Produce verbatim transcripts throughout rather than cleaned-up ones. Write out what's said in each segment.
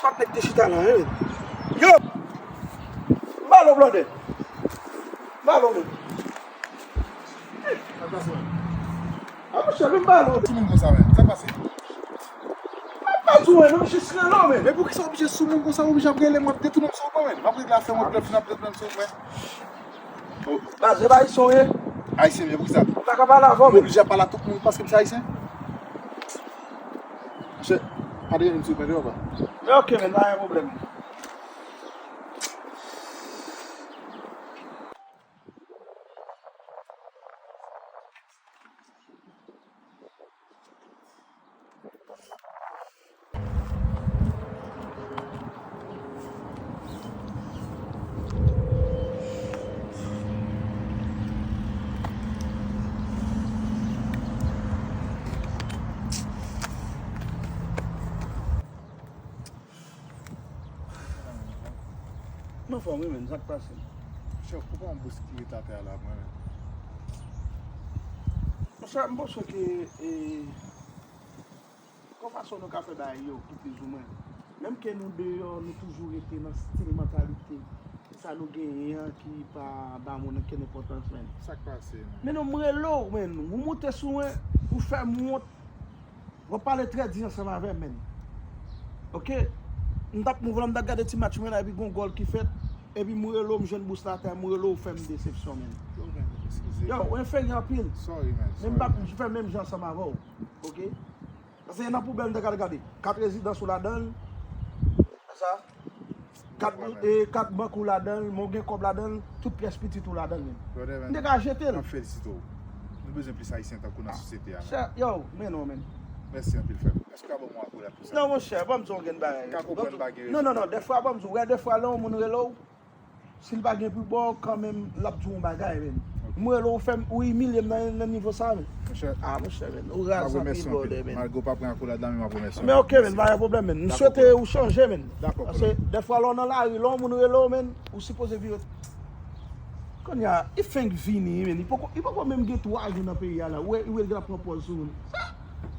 Ap nèg te chita la, wi, men. Yo! M ba l on blòdè. M ba l on, men. A, monchè, men m ba l on. Ti moun konsa, men. Sa pase? M pa sou mwen, non, jis rele w, men. Men poukisa w oblije sou moun konsa, w oblije ap rele m, w ap detounen m sou mwen, men. M ap regle afè m, w ap fin ap detounen m sou mwen. Baz, e pa ayisyen w ye? Ayisyen m ye, poukisa? M pa ka pale avè w, men. M oblije ap pale a tout moun paske m se ayisyen? Monchè, pa deranje m silvouplè, deyò, baz. Men ok, men pa gen pwoblèm. M anfòm, wi, men, sa k pase? Chèf, poukò yon bous ki ret atè a la, mwen menm? Monchè, m panse ke, e, Gon fason nou ka fè bagay yo ki plizoumwen. Menm ke nou deyò, nou toujou rete nan stil mantalite sa nou genyen an ki pa ba moun ankenn enpòtans, men. Sa k pase, men? Men non, m rele w, men. Ou moute sou mwen, ou fè m wont. W ap pale trè di ansanm avè m, men. Oke? M t ap move la, m t ap gade ti match mwen la, epi gon gòl ki fèt. Epi m rele w, m jwenn bous la atè, m rele w, ou fè m desepsyon, men. Yo, men, eskize. Yo, ou enferyè anpil. Sorry, man. Men m p ap fè menm jan ansanm avè w. Oke? Paske nan poubèl m te ka al gade. Kat rezidans ou ladan l. Sa. Kat, e, kat bank ou ladan l, men w gen kòb ladan l, tout pyès pitit ou ladan l menm. M te ka jete l. M ap felisite w. Nou bezwen plis ayisyen tankou w nan sosyete a, men. Yo, men non, men. Mèsi anpil, frè m. Èske w ka ban m yon akolad pou sa? Non, monchè, ban m di w yon grenn bagay. Ka konprann pa gen rezon. Non, non, non, dèfwa, ban m di w, wè, dèfwa, lè yon moun rele w, Si l pa gen pou bò, kanmenm, l ap di w yon bagay, men. Ok. M rele w, ou fè m, ou imilye m nan, nan nivo sa, men. Monchè. Ah, monchè, men. Ou raz anpil, brother, men. Malgre w pa pran akolad la, men m ap remèsye w. Men ok, men, pa gen pwoblèm, men. M swete ou chanje, men. Dakò, konnen. Paske, dèfwa, lè w nan lari, lè yon moun rele w, men, ou sipoze vire. Kounye a, li fenk vini, men. Li poko, li poko menm gen twa jou nan peyi a la. Ou wè, ou wè l gen ap pran pòz sou moun.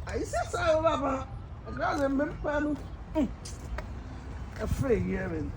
Ayisyen sa yo, papa. Kraze m, menm pa nou. Hum. Enferyè, men.